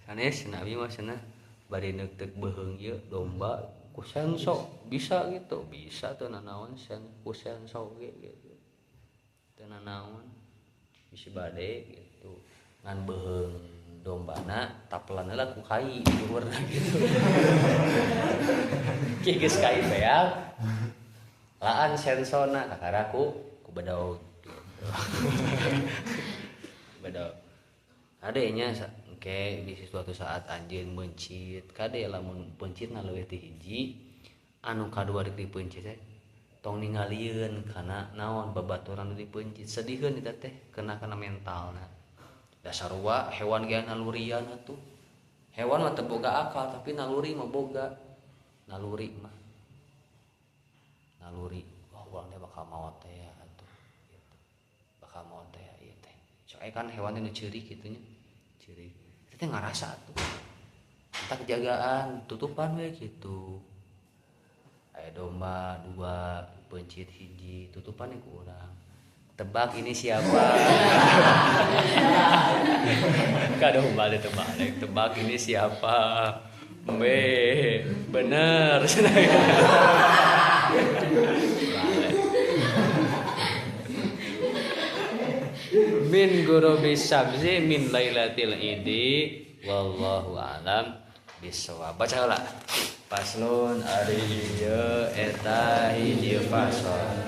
Speaker 1: sanes nabi mah cenah bari neuteuk beuheung ieu domba ku senso bisa gitu bisa teu nanaon sen ku senso ge gitu teu nanaon bisi bade gitu ngan beuheung dombana tapelan heula ku kai luhurna gitu kieu geus kai beak laan sensona kakara ku bedog gitu. Bedog kade nya engke bisi suatu saat anjeun meuncit kade lamun peuncitna leuwih ti hiji anu kadua rek dipeuncit teh tong ningalieun kana naon babaturan nu dipeuncit sedihkeun eta teh kena kana mentalna da sarua hewan ge nalurian atuh hewan mah teu boga akal tapi naluri mah boga naluri mah naluri wah urang teh bakal maot teh atuh gitu bakal maot teh ieu teh sok aya kan hewan teh nu ceurik kitu nya ceurik eta teh ngarasa atuh tak jagaan tutupan we gitu aya domba dua peuncit hiji tutupan ku urang tebak ini siapa ka domba teh tebak tebak ini siapa be bener min gurubi syamsi min lailatil idi wallahu alam bisawab. Baca heula. Paslon ari ieu eta hiji fasal.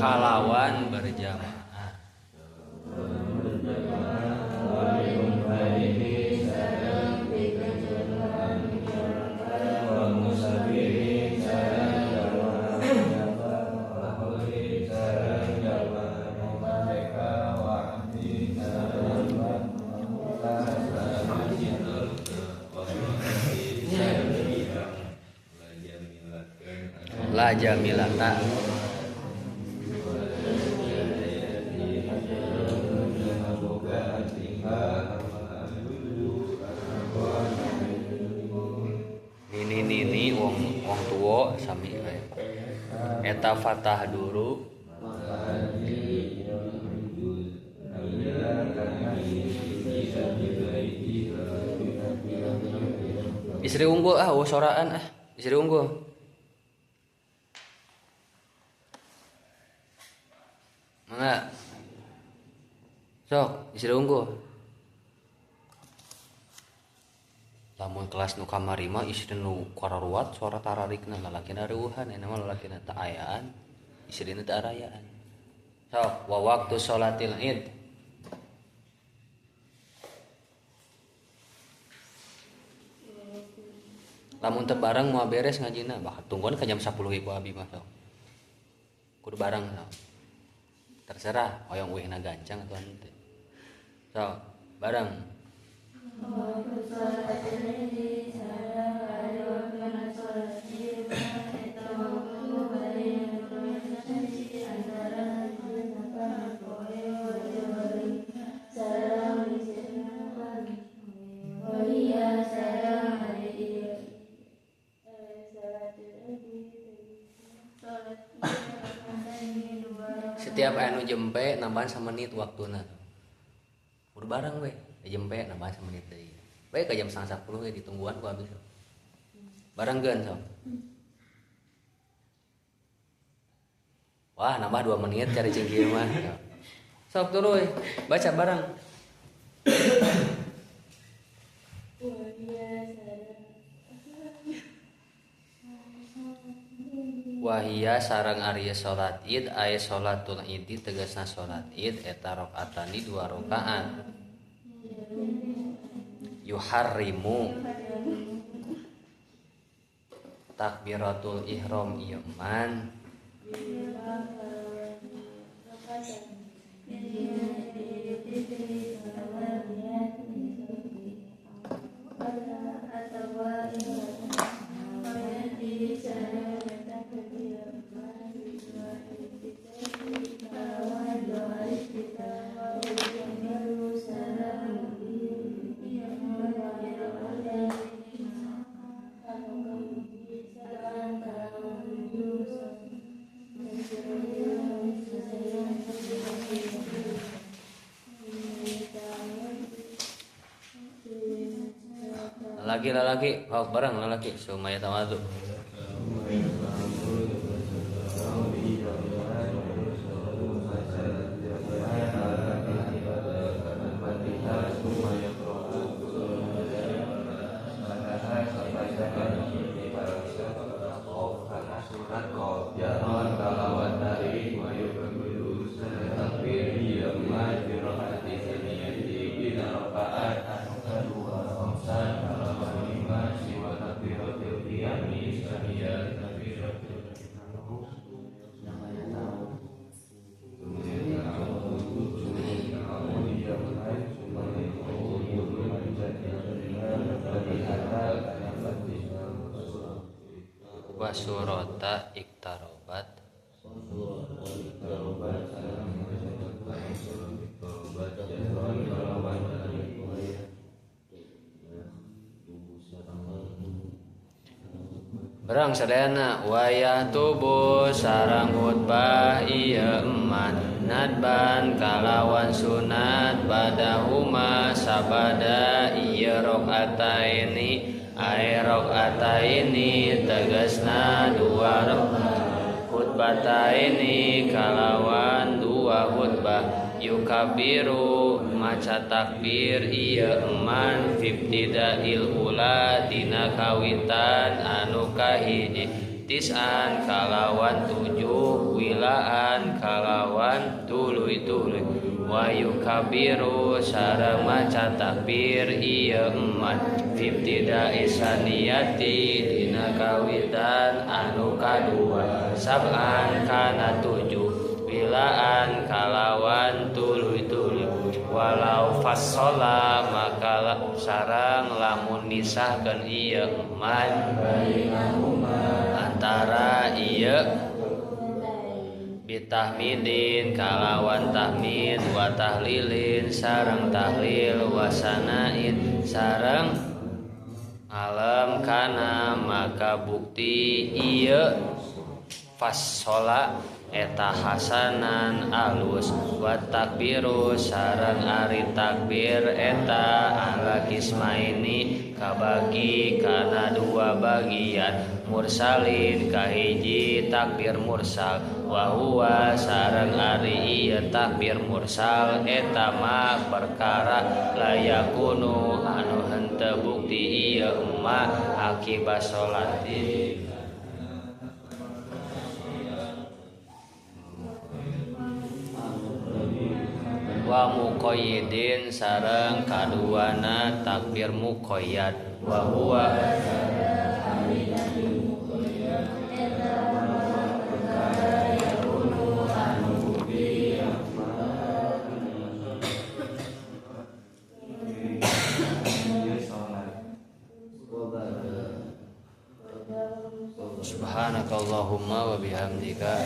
Speaker 1: Kalawan berjamaah. La jamilata. Nini wong wong tuwa sami kae. Eta fatah duru istri unggul ah, oh soraan ah, istri unggul. Mangga. Sok, istri unggul. Lamun kelas nu kamari mah istri nu kararuat suara tararikna lalakina reuhan eta mah lalakina teu ayaan istrina teu arayaan. Sok, wa waktu salatil id. Lamun teu bareng moal beres ngajina, bah tungguan ka jam 10 ge ku abi mah sok. Kudu bareng sok. Terserah hoyong uihna gancang atau henteu. Sok, bareng. Setiap anu jempe nambahan samenit waktuna. Udah bareng we, jempe nambahan samenit deui. Bae ka jam 9.30 ge ditungguan ku abis. Bareng geun sok. Wah, nambah 2 menit cari cingkir mah. Sok tuluy, baca bareng. Wahia sareng ari salat id aya salatul idi tegasna salat id eta rakaatani 2 rakaat. Yuharrimu takbiratul ihram ieu man laki-laki oh bareng lelaki sumaya tawadhu. Wasurota iktarobat Berang sadayana wayah tubuh sareng khutbah ieu eman nadban kalawan sunat badahuma sabada ieu rakaataini ae rakaataini tegasna dua rakaat khutbataini kalawan dua khutbah yukabiru maca takbir ieu eman fibtidail ula dina kawitan anu kahiji tis'an kalawan 7 wilaan kalawan tuluy-tuluy wa yukabiru sareng maca takbir ieu eman fibtida'is saniyati dina kawitan anu kadua sab'an kana 7 wilaan kalawan tuluy-tuluy walau fassola maka sareng lamun misahkeun ieu eman antara ieu bitahmidin kalawan tahmid wa tahlilin sareng tahlil wa sanain sareng alam kana maka bukti ieu fassola eta hasanan alus wa takbiru sareng ari takbir eta ala kismaini kabagi kana dua bagian mursalin kahiji takbir mursal wa huwa sareng ari ieu takbir mursal eta ma perkara layakunu anu henteu bukti ieu ma akibat salati wa muqayyidin sareng kaduana takbir muqayyad wa huwa subhanakallahumma wa bihamdika.